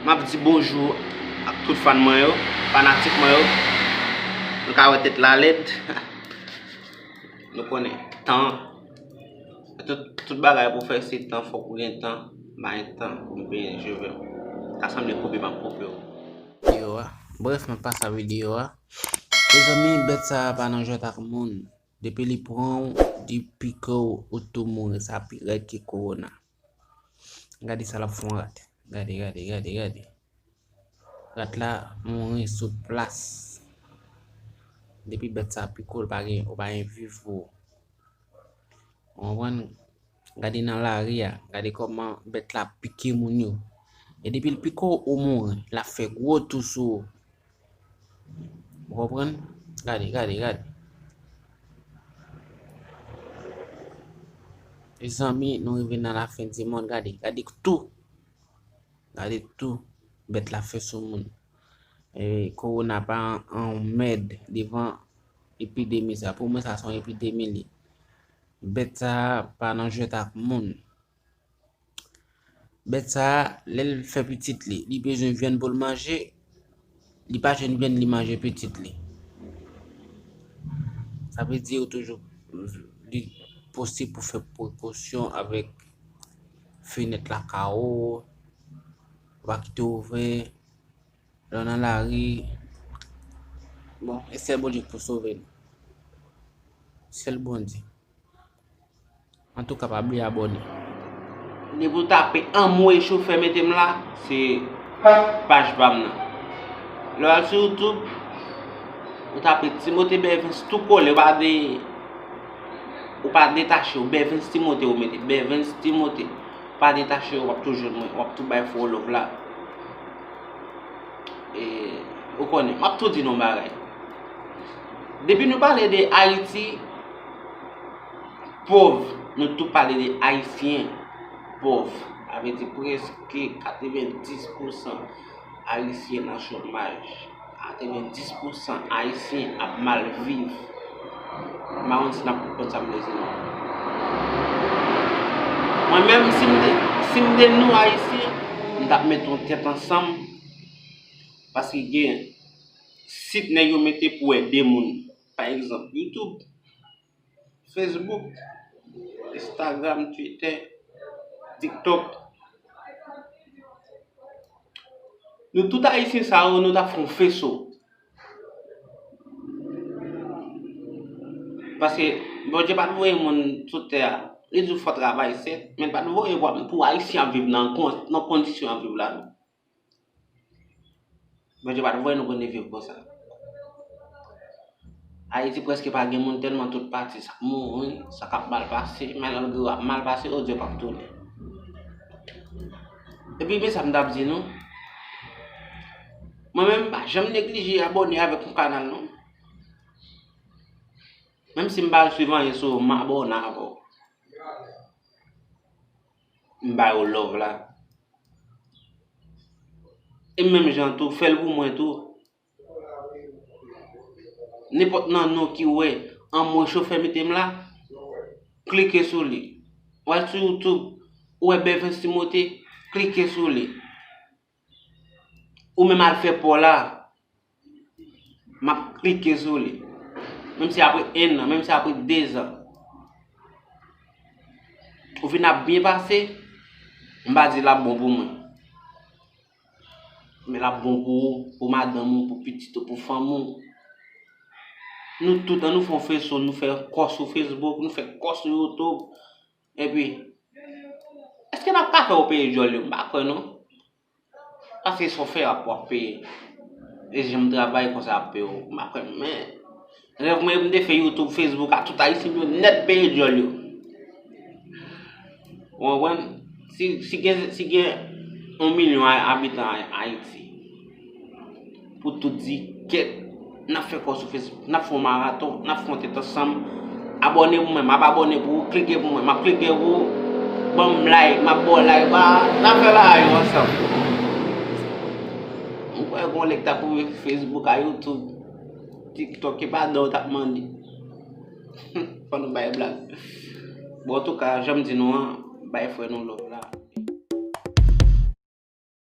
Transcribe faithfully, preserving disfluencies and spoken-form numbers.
M ap di bonjou ak tout fan mwen yo, fanatik mwen yo. Nou ka wè tèt la lèd. Nou konnen tan, tout, tout bagay pou fè se tan, fòk ou gen tan. M pa gen tan pou m penyen cheve m. Ta sanble koupe m ap koupe w. Videyo a. Brèf, m ap pase a videyo a. Mezanmi, bèt sa a pa nan jwèt ak moun. Depi li pran w, li pike w, ou tou mouri. Sa pi rèd ke kowona. Gade sa l ap fè yon rat. Gade, gade, gade, gade. Rat la mouri sou plas. Depi bèt sa pike w, ou pa gen, ou pa gen vi pou ou. Ou konprann? Gade nan lari a, gade kòman bèt la pike moun yo. E depi l pike w, ou mouri. L ap fè gwo tou sou ou. Ou konprann? Gade, gade, gade. Mezanmi, nou rive nan lafen di mond. Gade, gade tou. Gade tou bèt la fè sou moun. E, kowona pa an, an mèd devan epidemi sa. Pou mwen, sa se yon epidemi li. Bèt sa pa nan jwèt ak moun. Bèt sa, lè l fè pitit li, li bezwen vyann pou l manje, li pa jwenn vyann, li manje pitit li. Sa vle di ou toujou, li posib pou fè prekosyon avèk fenèt lakay ou, ou pa kite ouvè, lè w nan lari. Bon, e sèl Bondye k pou sove nou. Sèl Bondye. Antouka, pa bliye abòne. Depi w tape Anmwey Chofè mete m la, se paj pa m nan. Lè w al sou YouTube, ou tape Timothée Bervens tou kole, ou pa de, ou pa detache, ou Bervens Timothée ou mete, Bervens Timothée. Ou pa detache, w ap tou jwenn mwen, w ap tou bay fo love la. E, ou konnen, m ap tou di nou yon bagay. Depi nou pale de Ayiti, pòv, nou tou pale de Ayisyen pòv. Sa vle di prèske katrevenndis pousan Ayisyen nan chomaj. Katrevenndis pousan Ayisyen ap mal viv. M pa konn si n ap konprann sa m vle di non. Mwen menm, si m te, si m te nou Ayisyen, m t ap met yon tèt ansanm, paske gen sit nèg yo mete pou ede moun. Pa egzanp, YouTube, Facebook, Instagram, Twitter, TikTok. Nou tout Ayisyen sa yo, nou ta fè yon feso. Paske Bondye pa t voye moun sou tè a. Li di w fò travay, sèt, men l pa t voye w pou Ayisyen ap viv nan kon-, nan kondisyon y ap viv la, non. Bondye pa t voye nou pou n viv konsa. Ayiti prèske pa gen moun tèlman tout pati, sa k mouri, sa k ap mal pase, malgre yo ap mal pase, yo di yo p ap tounen. Epi, men sa m t ap di nou, mwen menm, m pa janm neglije abòne avèk yon kanal, non. Menm si m pa swiv anyen sou ou, m abòne avè w. M ba yo love la. E menm jan tou, fè l pou mwen tou. Nenpòt nan nou ki wè Anmwey Chofè mete m la, klike sou li. W al sou YouTube, ou wè Bervens Timothée, klike sou li. Ou menm al fè pa w la, m ap klike sou li. Menm si apre en an, menm si apre de zan, ou vin ap byen pase, m pa di l ap bon pou mwen. Men l ap bon pou ou, pou madanm ou, pou pitit ou, pou fanmi w. Nou tout, ann nou fè yon feso, nou fè kò sou Facebook, nou fè kò sou YouTube. Epi, èske n ap ka fè yo peye djòl yo? M pa kwè non. Paske sa w fè ap w ap peye. E jan m travay konsa ap peye w. M pa kwè, men rèv mwen m te fè YouTube, Facebook a tout Ayisyen yo nèt peye djòl yo. Ou konprann? Si, si gen, si gen yon milyon a-, abitan Ay-, Ayiti, pou tout di, kèt, n ap fè kò sou Facebook, n ap fè yon maraton, n ap fè yon tèt ansanm. Abòne pou mwen, m ap abòne pou ou, klike pou mwen, m ap klike pou ou, ban m like, m ap ba w like, ba, n ap fè bagay yo ansanm. M kwè gon lè k t ap ouvri Facebook a YouTube, TikTok, e pa dan w t ap mande. Fò nou bay blag. Bon, antouka, jan m di nou an, bay frè nou love.